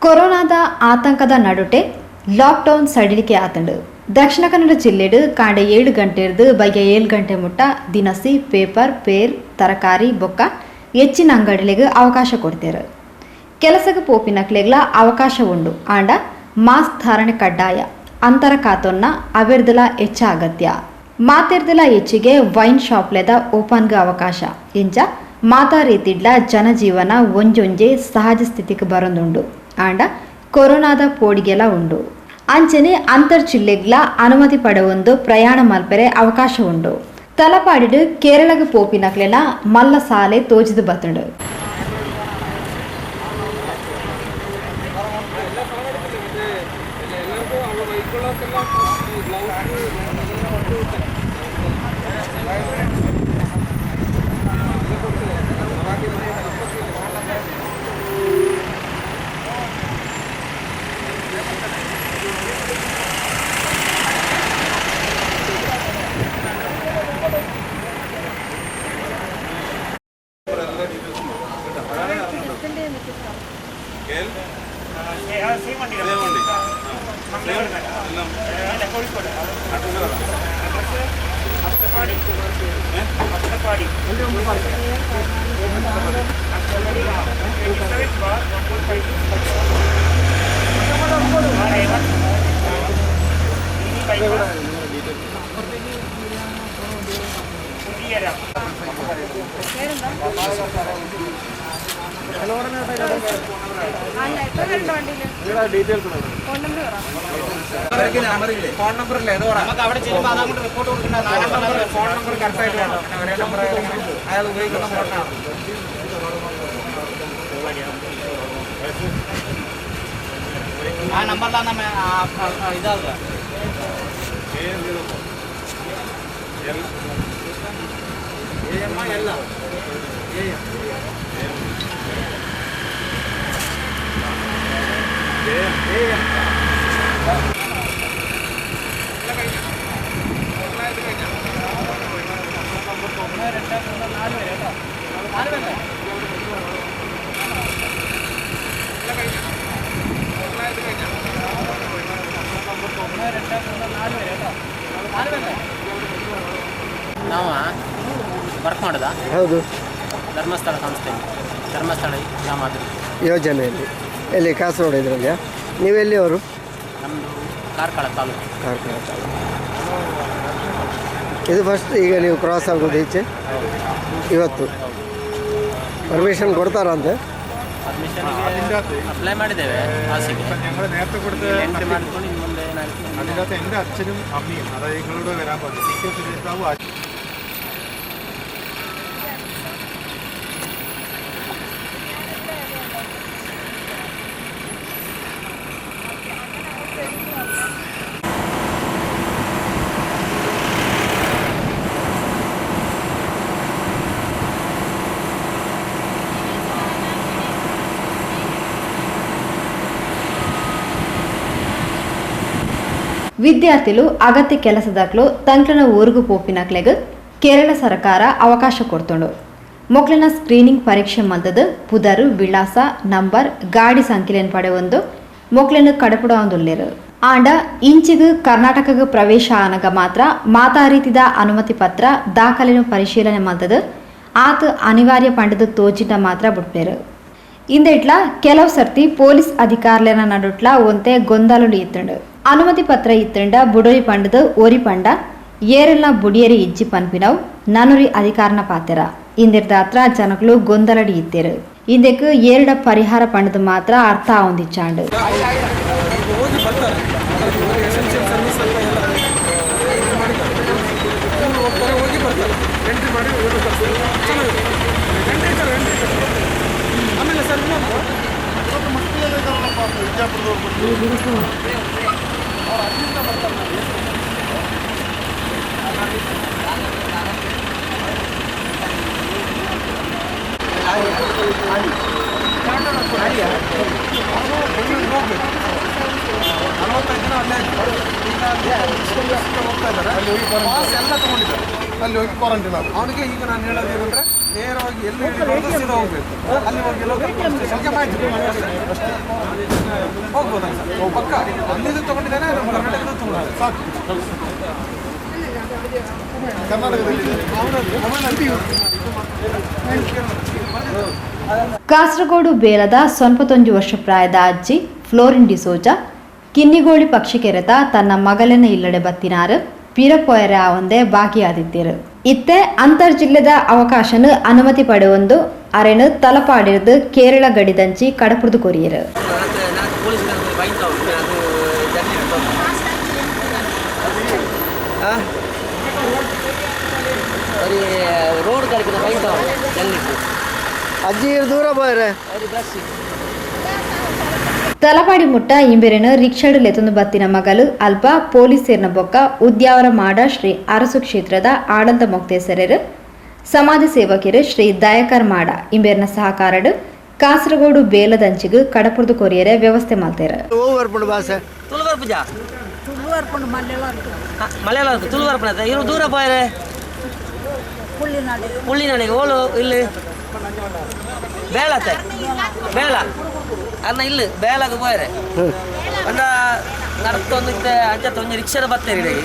ಕೊರೋನಾದ ಆತಂಕದ ನಡುಟೆ ಲಾಕ್ಡೌನ್ ಸಡಿಲಿಕೆ ಆತಂಡು. ದಕ್ಷಿಣ ಕನ್ನಡ ಜಿಲ್ಲೆಡು ಕಾಂಡೆ 7 ಗಂಟೆರ್ದು ಬಯ್ಯ 7 ಗಂಟೆ ಮುಟ್ಟ ದಿನಸಿ, ಪೇಪರ್, ಪೇರ್, ತರಕಾರಿ ಬೊಕ್ಕ ಹೆಚ್ಚಿನ ಅಂಗಡಿಲೆಗ್ ಅವಕಾಶ ಕೊಡ್ತೇರು. ಕೆಲಸಕ್ಕೆ ಪೋಪಿನಕ್ಲೆಗ್ಲ ಅವಕಾಶ ಉಂಡು. ಆಂಡ ಮಾಸ್ಕ್ ಧಾರಣೆ ಕಡ್ಡಾಯ, ಅಂತರ ಕಾತೊನ್ನ ಅವೆರ್ದಲ ಹೆಚ್ಚ ಅಗತ್ಯ. ಮಾತೆರ್ದಲ ಹೆಚ್ಚಿಗೆ ವೈನ್ ಶಾಪ್ಲೆದ ಓಪನ್ಗೆ ಅವಕಾಶ. ಇಂಚ ಮಾತಾ ರೀತಿಡ್ಲ ಜನಜೀವನ ಒಂಜೊಂಜೆ ಸಹಜ ಸ್ಥಿತಿಗೆ ಬರೊಂದುಂಡು. ಆಂಡ ಕೊರೋನಾದ ಪೋಡಿಗೆಲ ಉಂಡು. ಅಂಚನೆ ಅಂತರ್ ಜಿಲ್ಲೆಗ್ಲ ಅನುಮತಿ ಪಡೆವೊಂದು ಪ್ರಯಾಣ ಮಲ್ಪೆರೆ ಅವಕಾಶ ಉಂಡು. ತಲಪಾಡಿಡು ಕೇರಳಗ್ ಪೋಪಿನಕ್ಲೆನ ಮಲ್ಲ ಸಾಲೆ ತೋಜಿದು ಬತ್ತುಂಡು. ഫോൺ നമ്പർ ഇല്ലേ? ഫോൺ നമ്പർ കറക്റ്റ് ആയിട്ട് വേണം. ഒരേ നമ്പർ അയാൾ ഉപയോഗിക്കുന്ന ഫോണാണ്. ಆ ನಂಬರ್ಲ ನಮ್ಮ ಇದಾದ ನಾವು ವರ್ಕ್ ಮಾಡೋದಾ? ಹೌದು, ಧರ್ಮಸ್ಥಳ ಸಂಸ್ಥೆ, ಧರ್ಮಸ್ಥಳ ಗ್ರಾಮಾಭಿವೃದ್ಧಿ ಯೋಜನೆಯಲ್ಲಿ. ಎಲ್ಲಿ? ಕಾಸರಗೋಡು ಇದರಲ್ಲಿ. ನೀವು ಎಲ್ಲಿಯವರು? ನಮ್ಮದು ಕಾರ್ಕಳ ತಾಲೂಕು. ಕಾರ್ಕಳ ತಾಲೂಕು. ಇದು ಫಸ್ಟ್ ಈಗ ನೀವು ಕ್ರಾಸ್ ಆಗೋದು ಈಚೆ ಇವತ್ತು. ಪರ್ಮಿಷನ್ ಕೊಡ್ತಾರಂತೆ? ಪರ್ಮಿಷನ್ಗೆ ಅಪ್ಲೈ ಮಾಡಿದ್ದೇವೆ ಪಾಸಿಗೆ. ഞങ്ങൾ നേരത്തെ കൊടുത്ത ಎಂಟ್ರಿ ಮಾಡಿಕೊಂಡು ಇನ್ನು ಮುಂದೆ ಏನಾಗುತ್ತೆ? അതിനകത്ത് എൻ്റെ അച്ഛനും അമ്മയും, അതായത് നിങ്ങളോട് വരാൻ പറഞ്ഞു, സി കെ സുരേഷ് ബാബു. ವಿದ್ಯಾರ್ಥಿಲು ಅಗತ್ಯ ಕೆಲಸದಾಕ್ಲು ತಂಕ್ಲನ ಊರುಗು ಪೋಪಿನಕ್ಲೆಗ್ ಕೇರಳ ಸರ್ಕಾರ ಅವಕಾಶ ಕೊಡ್ತುಂಡು. ಮೊಕ್ಲೆನ ಸ್ಕ್ರೀನಿಂಗ್ ಪರೀಕ್ಷೆ ಮಲ್ತದು ಪುದರು, ವಿಳಾಸ, ನಂಬರ್, ಗಾಡಿ ಸಂಖ್ಯೆಲೆನ್ ಪಡೆವೊಂದು ಮೊಕ್ಲೆನ್ ಕಡಪುಡವೊಂದುಲ್ಲೆರ್. ಆಂಡ ಇಂಚಿಗ್ ಕರ್ನಾಟಕಗ್ ಪ್ರವೇಶ ಆನಗ ಮಾತ್ರ ಮಾತಾ ರೀತಿದ ಅನುಮತಿ ಪತ್ರ ದಾಖಲೆನು ಪರಿಶೀಲನೆ ಮಲ್ತದು ಆತ್ ಅನಿವಾರ್ಯ ಪಂಡದು ತೋಜಿನ ಮಾತ್ರ ಬುಡ್ಪೇರು. ಇಂದೆಟ್ಲ ಕೆಲವು ಸರ್ತಿ ಪೊಲೀಸ್ ಅಧಿಕಾರಿಲೆನ ನಡುಟ್ಲ ಒಂತೆ ಗೊಂದಲಲು ಇತ್ತುಂಡು. ಅನುಮತಿ ಪತ್ರ ಇತ್ತುಂಡ ಬುಡೊರಿ ಪಂಡದು ಒರಿ ಪಂಡ ಏರೆಲ್ನ ಬುಡಿಯರಿ ಇಜ್ಜಿ ಪನ್ಪಿನವು ನನೊರಿ ಅಧಿಕಾರನ ಪಾತೆರ. ಇಂದಿರ್ದಾತ್ರ ಜನಕ್ಲು ಗೊಂದಲಡಿ ಇತ್ತೇರು. ಇಂದೆಕ್ ಏರಡ ಪರಿಹಾರ ಪಂಡದು ಮಾತ್ರ ಅರ್ಥ ಆವೊಂದಿಚ್ಚಾಂಡು. ಹೋಗಿ ಬರ್ತಾರೆ. ಎಸೆನ್ಷಿಯಲ್ ಸರ್ವಿಸ್ ಅಂತ ಎಲ್ಲ ಇದು ಮಾಡಿದ್ದಾರೆ. ಇವ್ರು ಹೋಗ್ತಾರೆ, ಹೋಗಿ ಬರ್ತಾರೆ, ಎಂಟ್ರಿ ಮಾಡಿ ಹೋಗಿ ಬರ್ತಾರೆ. ಚೆನ್ನಾಗಿದೆ. Entry sir, entry sir. ಆಮೇಲೆ ಸರ್ ಇನ್ನೊಂದು ಅವ್ರು ಅಲ್ಲಿಂದ ಬರ್ತಾರೆ. ನಾನು ಬೆಂಗಳೂರಿಗೆ ಹೋಗ್ಬೇಕು. 45 ದಿನ ಅಲ್ಲೇ ಇದ್ರು. ಈಗ ಹೋಗ್ತಾ ಇದ್ದಾರೆ. ಪಾಸ್ ಎಲ್ಲ ತಗೊಂಡಿದ್ದಾರೆ. ಅಲ್ಲಿ ಹೋಗಿ ಕ್ವಾರಂಟೈನ್ ಆಗುತ್ತೆ. ಅವನಿಗೆ ಈಗ ನಾನು ಹೇಳೋದು ಏನಂದ್ರೆ ನೇರವಾಗಿ ಎಲ್ಲಿ ಸೀದಾ ಹೋಗ್ಬೇಕು, ಅಲ್ಲಿ ಹೋಗಿ ಲೋಕಲ್ ಪೊಲೀಸ್ ಸ್ಟೇಷನ್ಗೆ ಮಾಹಿತಿ ಅಷ್ಟೇ. ಹೋಗ್ಬೋದಾ ಸರ್? ಪಕ್ಕ ಅಲ್ಲಿದ್ದು ತಗೊಂಡಿದ್ದಾನೆ, ನಮ್ಮ ಕರ್ನಾಟಕದ್ದು ತಗೊಂಡಿದ್ದಾನೆ. ಸಾಕು. ಕರ್ನಾಟಕದಲ್ಲಿ ಕಾಸರಗೋಡು ಬೇಲದ 91 ವರ್ಷ ಪ್ರಾಯದ ಅಜ್ಜಿ ಫ್ಲೋರಿನ್ ಡಿಸೋಜಾ ಕಿನ್ನಿಗೋಳಿ ಪಕ್ಷಿಕೆರೆತ ತನ್ನ ಮಗಲಿನ ಇಲ್ಲಡೆ ಬತ್ತಿನಾರು ಪೀರಪೋಯರ ಒಂದೇ ಬಾಕಿಯಾದಿದ್ದಿರು. ಇತ್ತೆ ಅಂತರ್ಜಿಲ್ಲೆದ ಅವಕಾಶನ ಅನುಮತಿ ಪಡೆಯೊಂದು ಅರೆನು ತಲಪಾಡಿರ್ದು ಕೇರಳ ಗಡಿದಂಚಿ ಕಡಪುರ್ದು ಕೊರಿಯರು. ಅಜ್ಜಿ ದೂರ ಬೋಯ್ರೆ. ತಲಪಾಡಿ ಮುಟ್ಟ ಇಂಬೆರೆನು ರಿಕ್ಷಾಡು ಲೆತೊಂದು ಬತ್ತಿನ ಮಗಲು ಅಲ್ಪ ಪೊಲೀಸೇರ್ನ ಬೊಕ್ಕ ಉದ್ಯಾವರ ಮಾಡ ಶ್ರೀ ಅರಸು ಕ್ಷೇತ್ರದ ಆಡಂದ ಮೊಕ್ತೇಸರರು ಸಮಾಜ ಸೇವಕಿಯರು ಶ್ರೀ ದಯಾಕರ್ ಮಾಡ ಇಂಬೇರ್ನ ಸಹಕಾರಡು ಕಾಸರಗೋಡು ಬೇಲದಂಚಿಗು ಕಡಪುರ್ದು ಕೊರಿಯರೆ ವ್ಯವಸ್ಥೆ ಮಾಡ್ತಾರೆ. ಓ ಬರ್ಪುಂಡು ಭಾಷೆ ತುಳು ಪೂಜಾ ಮಲಯಾಳ ತುಳು ಬರ್ಪುಣ ಇರು ದೂರ ಪೋಯರೆ ಪುಳ್ಳಿನಾಡಿಗೆ ಓಳು ಇಲ್ಲಿ ಬೇಳತ್ತೆ ಬೇಳ ಅನ್ನ ಇಲ್ಲಿ ಬೇಳಗ ಪೋಯರೆ ಅಂಡ ನಡತ್ತೊಂದು ಇತ್ತೆ ಅಂಚ ಒಂಜಿ ರಿಕ್ಷಾದ ಬತ್ತೇರಿ ಇಡೆಗೆ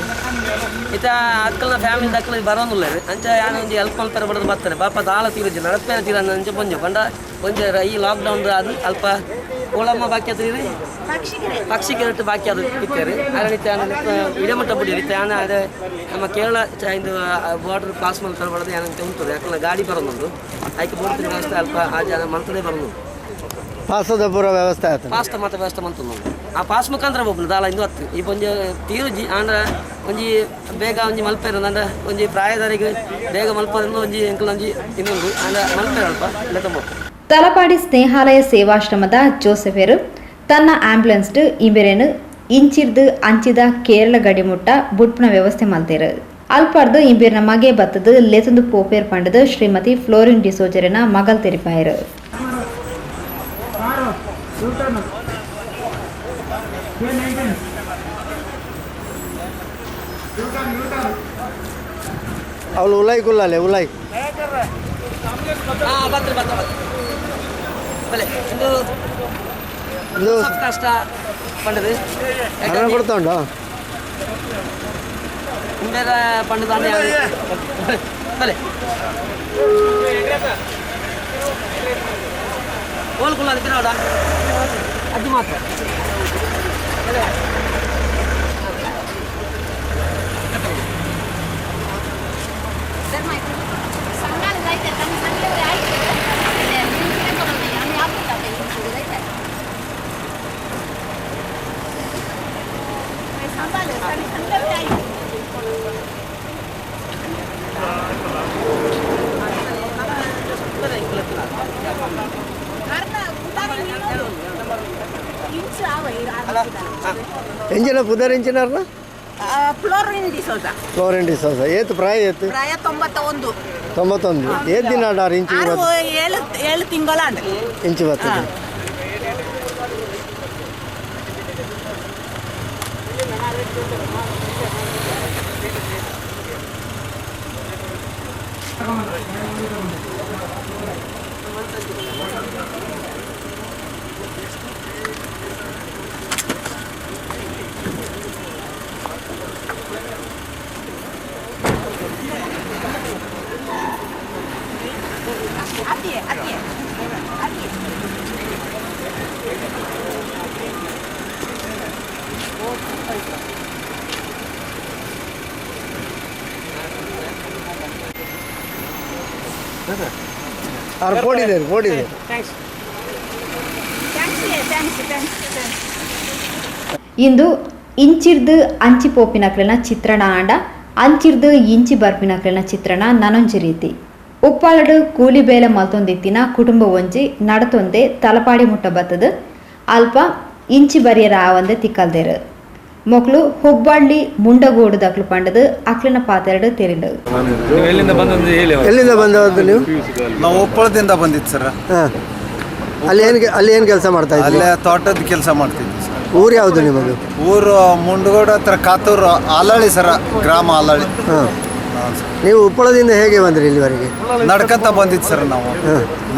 ಇತ್ತ ಅಕ್ಕಲ್ನ ಫ್ಯಾಮಿಲಿ ಅಕ್ಕಲ ಬರೋದಿಲ್ಲ ಅಂಚ ಯಾನ ಒಂಜಿ ಹೆಲ್ಪ್ ಮಲ್ಪರೆ ಬಡದು ಬರ್ತಾರೆ ಪಾಪ ದಾಳ ತೀರುಜಿ ನಡಪೇರೆ ತೀರ ಅಂಚ ಪೊಂಜೆ ಪಂಡ ಒಂಜಿ ಈ ಲಾಕ್ಡೌನ್ ಅದು ಅಲ್ಪ ಓಳಮ್ಮ ಬಾಕಿ ಆತ್ರಿ ಪಕ್ಷಿಗೆ ಬಾಕಿ ಅದು ಇತ್ತೇರಿ ಅದೇ ಇಡಮಟ್ಟ ಬಿಡಿ ಇತ್ತೆ ಯಾನ ಅದೇ ನಮ್ಮ ಕೇರಳ ಇದು ಬಾರ್ಡರ್ ಪಾಸ್ ಮಲ್ಪರೆ ಬಡದು ಏನಂತ ಉಂಟು ಯಾಕಂದ್ರೆ ಗಾಡಿ ಬರೋದುಂಟು ಆಯ್ಕೆ ಬೋರ್ಡ್ ವ್ಯವಸ್ಥೆ ಅಲ್ಪ ಆ ಜನ ಮಂತದೇ ಬರೋದು ಪಾಸದ ಪೂರ ವ್ಯವಸ್ಥೆ ಆಯ್ತು. ಪಾಸ್ತ ಮಾತ್ರ ವ್ಯವಸ್ಥೆ ಮಂತು ಆ ಪಾಸ್ ಮುಖಾಂತರ ಒಬ್ಬನು ದಾಲ ಇಂದು ಹತ್ತು ಈ ಒಂಜಿ ತೀರುಜಿ ಆಂಡ್ರ ಒಂಜಿ ಬೇಗ ಒಂಜಿ ಮಲ್ಪೇರು ಅಂಡ ಒಂಜಿ ಪ್ರಾಯದಾರಿಗೆ ಬೇಗ ಮಲ್ಪರಿಂದ ಒಂಜಿ ಎಂಕಲ್ ಒಂಜಿ ಇನ್ನೊಂದು ಆಂಡ ಮಲ್ಪೇರು ಅಲ್ಪ ಲೆತ್ತಂಬ. ತಲಪಾಡಿ ಸ್ನೇಹಾಲಯ ಸೇವಾಶ್ರಮದ ಜೋಸೆಫೆರು ತನ್ನ ಆಂಬ್ಯುಲೆನ್ಸ್ ಇಂಬೆರೆನು ಇಂಚಿರ್ದು ಅಂಚಿದ ಕೇರಳ ಗಡಿಮುಟ್ಟ ಬುಟ್ಪುನ ವ್ಯವಸ್ಥೆ ಮಲ್ತೇರು. ಅಲ್ಪರ್ದು ಇಂಬೇರ್ನ ಮಗೆ ಬತ್ತದು ಲೆತುಂದು ಪೋಪೇರ್ ಪಂಡದು ಶ್ರೀಮತಿ ಫ್ಲೋರಿನ್ ಡಿಸೋಜರಿನ ಮಗಲ್ ತೆರಿಪಾಯರು. ಅವಳು ಉಲಾಯಿ ಕುಲ್ಲಾಲೆ ಉಲಾಯಿ. ಹಾಂ ಬತ್ರಿ ಬತ್ತ ಬತ್ತ ಬಲೆ ಇಂದು ಇದು ಕಷ್ಟ ಪಂಡದು ಹಣ ಕೊಡ್ತಾ ಉಂಟು. ಇಂಬೇರ ಪಂಡದ ಬಲೆ ಓಲ್ ಕುಲ್ಲ ಅದಕ್ಕೆ ಅದು ಮಾತ್ರ. ಎಂಜಿನ ಪುದರ್ ಎಂಜಿನಾರ್ನ ಫ್ಲೋರಿನ್ ಡಿಸೋಜಾ. ಫ್ಲೋರಿನ್ ಡಿಸೋಜಾ ಏತು ಪ್ರಾಯ ಏತು? ಪ್ರಾಯ 91. 91. ಏತ್ ದಿನ ಆಡಾರ್ ಇಂಚು? 6 7 ತಿಂಗಳಾಂಡ್ ಇಂಚು ಬರ್ತದೆ. ಅವ್ರು ಪೋಡಿದ್ದಾರೆ ಪೋಡಿದ್ದಾರೆ. ಇಂದು ಇಂಚಿರ್ದು ಅಂಚಿ ಪೋಪಿನಕ್ಲೆನ ಚಿತ್ರಣ ಆಂಡ ಅಂಚಿರ್ದು ಇಂಚಿ ಬರ್ಪಿನಕ್ಲೆನ ಚಿತ್ರಣ ನನೊಂಜಿ ರೀತಿ. ಉಪ್ಪಾಲಡು ಕೂಲಿ ಬೇಲೆ ಮಲ್ತೊಂದಿತ್ತಿನ ಕುಟುಂಬ ಒಂಜಿ ನಡತೊಂದೆ ತಲಪಾಡಿ ಮುಟ್ಟ ಬತ್ತದು ಅಲ್ಪ ಇಂಚಿ ಬರಿಯರ ಆವಂದೆ ತಿಕ್ಕಲ್ದೇರು. ಮೊಕ್ಲು ಹುಬ್ಬಳ್ಳಿ ಮುಂಡಗೋಡು ದಕ್ಲು ಪಂಡದು ಅಕ್ಲಿನ ಪಾತೆರಡು ತೆರಿಂಡು. ಎಲ್ಲಿಂದ ಬಂದದ್ದು ಹೇಳಿ. ಎಲ್ಲಿಂದ ಬಂದದ್ದು ನೀವು? ನಾವು ಉಪ್ಪಳದಿಂದ ಬಂದಿದ್ದು ಸರ್. ಹಾಂ, ಅಲ್ಲಿ ಏನು ಕೆಲಸ ಮಾಡ್ತಾ ಇದ್ರಿ? ಅಲ್ಲೇ ತೋಟದ ಕೆಲಸ ಮಾಡ್ತಿದ್ವಿ ಸರ್. ಊರು ಯಾವುದು ನಿಮ್ಮದು? ಊರು ಮುಂಡಗೋಡು ಹತ್ರ ಕಾತೂರು, ಆಲಳಿ ಸರ, ಗ್ರಾಮ ಆಲಳಿ. ಹಾಂ, ಹಾಂ ಸರ್. ನೀವು ಉಪ್ಪಳದಿಂದ ಹೇಗೆ ಬಂದ್ರಿ ಇಲ್ಲಿವರೆಗೆ? ನಡ್ಕಂತ ಬಂದಿದ್ದು ಸರ್, ನಾವು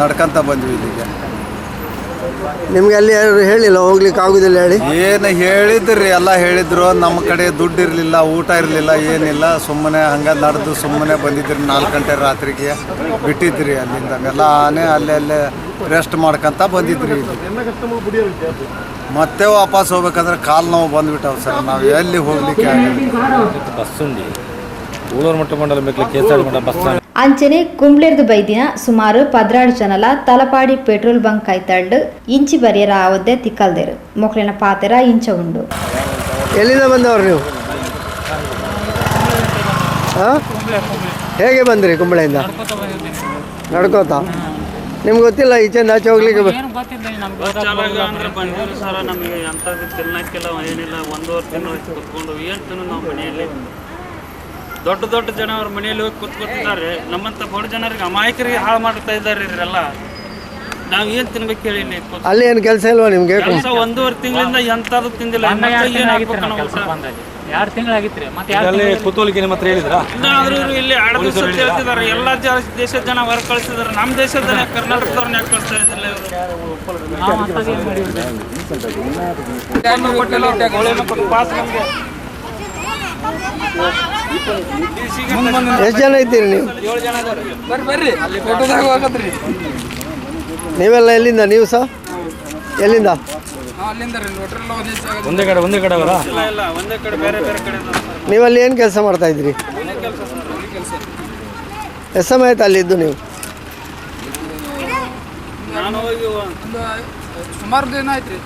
ನಡ್ಕಂತ ಬಂದ್ವಿ ಇಲ್ಲಿಗೆ. ನಿಮಗೆ ಅಲ್ಲಿ ಯಾರು ಹೇಳಿಲ್ಲ ಹೋಗ್ಲಿಕ್ಕೆ ಆಗುದಿಲ್ಲ ಹೇಳಿ? ಏನು ಹೇಳಿದ್ರಿ, ಎಲ್ಲ ಹೇಳಿದ್ರು. ನಮ್ಮ ಕಡೆ ದುಡ್ಡು ಇರಲಿಲ್ಲ, ಊಟ ಇರಲಿಲ್ಲ, ಏನಿಲ್ಲ. ಸುಮ್ಮನೆ ಹಂಗೆ ನಡೆದು ಸುಮ್ಮನೆ ಬಂದಿದ್ರಿ. 4 ಗಂಟೆ ರಾತ್ರಿಗೆ ಬಿಟ್ಟಿದ್ರಿ ಅಲ್ಲಿಂದ. ಎಲ್ಲ ಆನೆ ಅಲ್ಲೇ ಅಲ್ಲೇ ರೆಸ್ಟ್ ಮಾಡ್ಕೊಂತ ಬಂದಿದ್ರಿ ಇಲ್ಲಿ. ಮತ್ತೆ ವಾಪಸ್ ಹೋಗ್ಬೇಕಂದ್ರೆ ಕಾಲು ನೋವು ಬಂದ್ಬಿಟ್ಟವು ಸರ್, ನಾವು ಎಲ್ಲಿ ಹೋಗ್ಲಿಕ್ಕೆ ಆಗಲ್ಲ. ಬಸ್ ಉಂಡಿ ಊಳೂರು ಮಟ್ಟ ಮಂಡಲ ಬೇಕು ಕೆಎಸ್ಆರ್ ಮಂಡಲ ಬಸ್. ಅಂಚನೆ ಕುಂಬ್ಳೆರ್ದು ಬೈದಿನ ಸುಮಾರು 16 ಜನಲ ತಲಪಾಡಿ ಪೆಟ್ರೋಲ್ ಬಂಕ್ ಕೈತಳ್ಳು ಇಂಚಿ ಬರಿಯರ ಆವದ್ದೆ ತಿಕ್ಕಲ್ದೇರು. ಮೊಕ್ಲಿನ ಪಾತೆರ ಇಂಚ ಉಂಡು. ಎಲ್ಲಿಂದ ಬಂದವರು ನೀವು? ಹಾಂ, ಹೇಗೆ ಬಂದ್ರಿ ಕುಂಬಳೆಯಿಂದ? ನಡ್ಕೋತಾ? ನಿಮ್ಗೆ ಗೊತ್ತಿಲ್ಲ ಈಚೆಯಿಂದ ಆಚೆ ಹೋಗ್ಲಿಕ್ಕೆ? ಬಸ್ ಚಾಲಾಗ ಅಂದ್ರೆ ಬಂದಿದ್ರು ಸರ್. ನಮಗೆ ಎಂಥದ್ದು ತಿನ್ನಕ್ಕಿಲ್ಲ, ಏನಿಲ್ಲ. ಒಂದೂವರೆ ತಿಂಗಳು ಆಯ್ತು ಕುತ್ಕೊಂಡು. ಏನು ತಿನ್ನು ನಾವು ಮನೆಯಲ್ಲಿ? ದೊಡ್ಡ ದೊಡ್ಡ ಜನ ಅವ್ರ ಮನೆಯಲ್ಲಿ ಹೋಗಿ ಕುತ್ಕೊತಿದ್ದಾರೆ. ನಮ್ಮಂಥ ಬಡ ಜನರಿಗೆ, ಅಮಾಯಕರಿಗೆ ಹಾಳು ಮಾಡ್ತಾ ಇದ್ದಾರೆ ಇವರೆಲ್ಲ. ನಾವು ಏನು ತಿನ್ಬೇಕು ಹೇಳಿ ಇಲ್ಲಿ ಕೂತ್? ಅಲ್ಲಿ ಏನು ಕೆಲಸ ಇಲ್ವಾ ನಿಮಗೆ? ಕೆಲಸ ಒಂದೂವರೆ ತಿಂಗಳಿಂದ ಎಂಥದ್ದು ತಿಂದಿಲ್ಲ. ಮತ್ತೆ ಏನ್ ಹಾಕ್ಬೇಕು ನಾವು ಊಟ? ಎರಡು ತಿಂಗಳಾಗಿತ್ರಿ ಮತ್ತೆ. ಅಲ್ಲಿ ಕೂತೋಲಿಕ್ಕೆ ನಿಮ್ಮ ಹತ್ರ ಹೇಳಿದ್ರಾ? ಇಲ್ಲ, ಆದ್ರೂ ಇವ್ರು ಇಲ್ಲಿ 2 ದಿವಸ ಅಂತ ಹೇಳ್ತಿದ್ದಾರೆ. ಎಲ್ಲ ದೇಶದ ಜನ ಹೊರ ಕಳಿಸಿದಾರೆ. ನಮ್ಮ ದೇಶದ ಕರ್ನಾಟಕದವ್ರನ್ನ ಯಾಕೆ ಕಳಿಸ್ತಾ ಇದ್ದಿಲ್ಲ ಇವರು? ಪಾಸ್ ನಮಗೆ. ಎಷ್ಟು ಜನ ಇದ್ದೀರಿ ನೀವು? ಬರ್ರಿ ಬರ್ರಿ. ನೀವೆಲ್ಲ ಎಲ್ಲಿಂದ? ನೀವು ಸಹ ಎಲ್ಲಿಂದ? ಅಲ್ಲಿಂದ ರೀ. ಹೋಟೆಲ್. ಒಂದೇ ಕಡೆ, ಒಂದೇ ಕಡೆ ಅವರಾ? ಇಲ್ಲ ಇಲ್ಲ, ಒಂದೇ ಕಡೆ, ಬೇರೆ ಬೇರೆ ಕಡೆ ಇದ್ದಾರೆ ಸರ್. ನೀವಲ್ಲಿ ಏನು ಕೆಲಸ ಮಾಡ್ತಾ ಇದ್ರಿ? ಕೆಲಸ ಸರ್, ಕೆಲಸ. ಎಷ್ಟು ಸಮಯ ಆಯ್ತು ಅಲ್ಲಿದ್ದು ನೀವು? ನಾನು ಹೋಗಿ ಒಂದು ಸುಮಾರು ದಿನ ಆಯ್ತು ರೀ.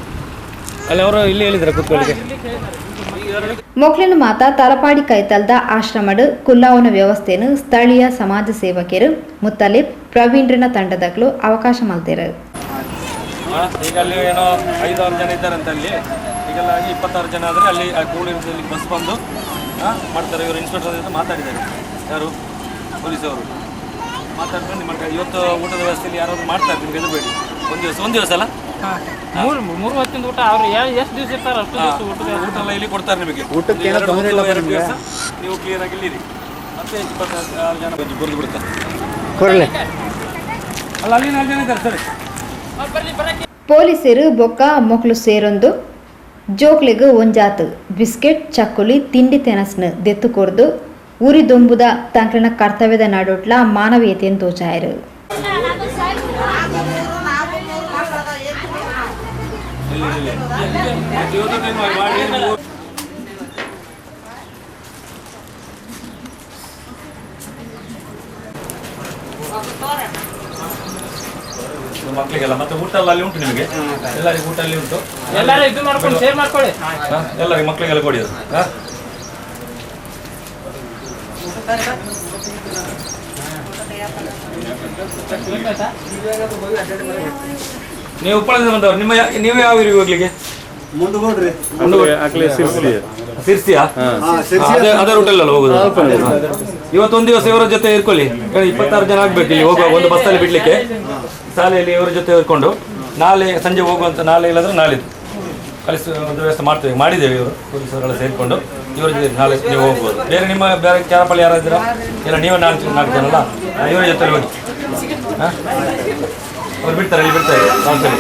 ಅಲ್ಲಿ ಅವರು ಇಲ್ಲಿ ಹೇಳಿದ್ರ ಕೂತ್ಕೊಳ್ಳಿಕ್ಕೆ? ಮೊಕ್ಲಿನ ಮಾತ ತಲಪಾಡಿ ಕೈತಲ್ದ ಆಶ್ರಮಡ್ ಕುಲ್ಲಾವನ ವ್ಯವಸ್ಥೆಯನ್ನು ಸ್ಥಳೀಯ ಸಮಾಜ ಸೇವಕರು ಮುತ್ತಲಿಬ್ ಪ್ರವೀಣ್ರನ ತಂಡದಕ್ಲು ಅವಕಾಶ ಮಲ್ತೇರು. ಈಗ ಅಲ್ಲಿ ಏನೋ 5-6 ಜನ ಇದ್ದಾರಂತ ಅಲ್ಲಿ. ಈಗೆಲ್ಲ ಆಗಿ 26 ಜನ ಆದರೆ ಅಲ್ಲಿ ಆ ಕೂಡಿರೋದ್ರಲ್ಲಿ ಬಸ್ ಬಂದು ಮಾಡ್ತಾರೆ. ಇವರು ಇನ್ಸ್ಪೆಕ್ಟರ್ ಜೊತೆ ಮಾತಾಡಿದ್ದಾರೆ. ಯಾರು? ಪೊಲೀಸವರು ಮಾತಾಡ್ಕೊಂಡು ನಿಮ್ಮ ಇವತ್ತು ಊಟದ ವ್ಯವಸ್ಥೆಯಲ್ಲಿ ಯಾರಾದರೂ ಮಾಡ್ತಾರೆ, ನಿಮ್ಗೆ ಹೆದರಬೇಡಿ. ಒಂದು ದಿವಸ, ಒಂದು ದಿವಸ ಅಲ್ಲ, ಮೂರು ಹೊತ್ತಿನ ಊಟ ಅವ್ರು ಎಷ್ಟು ದಿವಸ ಇರ್ತಾರೆ ಅಷ್ಟು ದಿವಸ ಊಟದ ಊಟ ಎಲ್ಲ ಇಲ್ಲಿ ಕೊಡ್ತಾರೆ ನಿಮಗೆ. ಊಟಕ್ಕೆ ಏನೂ ತೊಂದ್ರೆ ಇಲ್ಲ. 2 ದಿವಸ ನೀವು ಕ್ಲಿಯರ್ ಆಗಿ ಇಲ್ಲಿರಿ. ಮತ್ತೆ 26 ಜನ ಬರೆದು ಬಿಡ್ತಾರೆ. ಕೊರಲೆ. ಅಲ್ಲ, ಅಲ್ಲಿ 4 ಜನ ಇದ್ದಾರೆ ಸರಿ. ಪೊಲೀಸರು ಬೊಕ್ಕ ಮೊಕ್ಲು ಸೇರೊಂದು ಜೋಕ್ಲೆಗ್ ಒಂಜಾತ್ ಬಿಸ್ಕೆಟ್, ಚಕ್ಕುಲಿ, ತಿಂಡಿ ತೆನಸ್ನ ದೆತ್ತು ಕೊರ್ದು ಉರಿ ದೊಂಬುದ ತಂಕ್ಲಿನ ಕರ್ತವ್ಯದ ನಡುಟ್ಲ ಮಾನವೀಯತೆಯನ್ನು ತೋಚಾಯರು. ಮಕ್ಕಳಿಗೆಲ್ಲ ಮತ್ತೆ ಊಟ ಎಲ್ಲ ಅಲ್ಲಿ ಉಂಟು ನಿಮಗೆ. ಎಲ್ಲರಿಗೂ ಊಟ ಅಲ್ಲಿ ಉಂಟು. ಎಲ್ಲರೂ ಇದು ಮಾಡ್ಕೊಂಡು ಶೇರ್ ಮಾಡ್ಕೊಳ್ಳಿ. ಎಲ್ಲರಿಗೂ ಮಕ್ಕಳಿಗೆಲ್ಲ ಕೊಡಿ ಅದು. ನೀವು ಉಪ್ಪಳದಿಂದ ಬಂದವರು. ನಿಮ್ಮ ನೀವು ಯಾವ ಊರಿಗೆ ಹೋಗ್ಲಿಕ್ಕೆ? ಮುಂಡ್ಗೋಡ್ರಿ. ಸಿರ್ಸಿಯಾ? ಅದೇ ರೂಟಲ್ಲ ಹೋಗುದು. ಇವತ್ತೊಂದು ದಿವಸ ಇವರ ಜೊತೆ ಇರ್ಕೊಳ್ಳಿ. 26 ಜನ ಆಗ್ಬೇಕು ಇಲ್ಲಿ ಹೋಗುವ ಒಂದು ಬಸ್ಸಲ್ಲಿ ಬಿಡ್ಲಿಕ್ಕೆ. ಶಾಲೆಯಲ್ಲಿ ಇವರ ಜೊತೆ ಇರ್ಕೊಂಡು ನಾಳೆ ಸಂಜೆ ಹೋಗುವಂತ, ನಾಳೆ ಇಲ್ಲಾಂದ್ರೆ ನಾಳಿದ್ದು ಕಳಿಸಿ ಒಂದು ವ್ಯವಸ್ಥೆ ಮಾಡ್ತೇವೆ, ಮಾಡಿದ್ದೇವೆ. ಇವರು ಪೊಲೀಸರೆಲ್ಲ ಸೇರಿಕೊಂಡು ಇವರ ಜೊತೆ ನಾಳೆ ನೀವು ಹೋಗ್ಬೋದು. ಬೇರೆ ನಿಮ್ಮ ಬೇರೆ ಕ್ಯಾರಪಲ್ಲಿ ಯಾರು ಇದ್ದೀರಾ? ಇಲ್ಲ, ನೀವೇ ನಾಲ್ಕು ನಾಲ್ಕು ಜನ ಅಲ್ಲ, ಇವರ ಜೊತೆ ಹೋಗಿ. ಹಾಂ, ಅವ್ರು ಬಿಡ್ತಾರೆ, ಇಲ್ಲಿ ಬಿಡ್ತಾರೆ. ಸರಿ.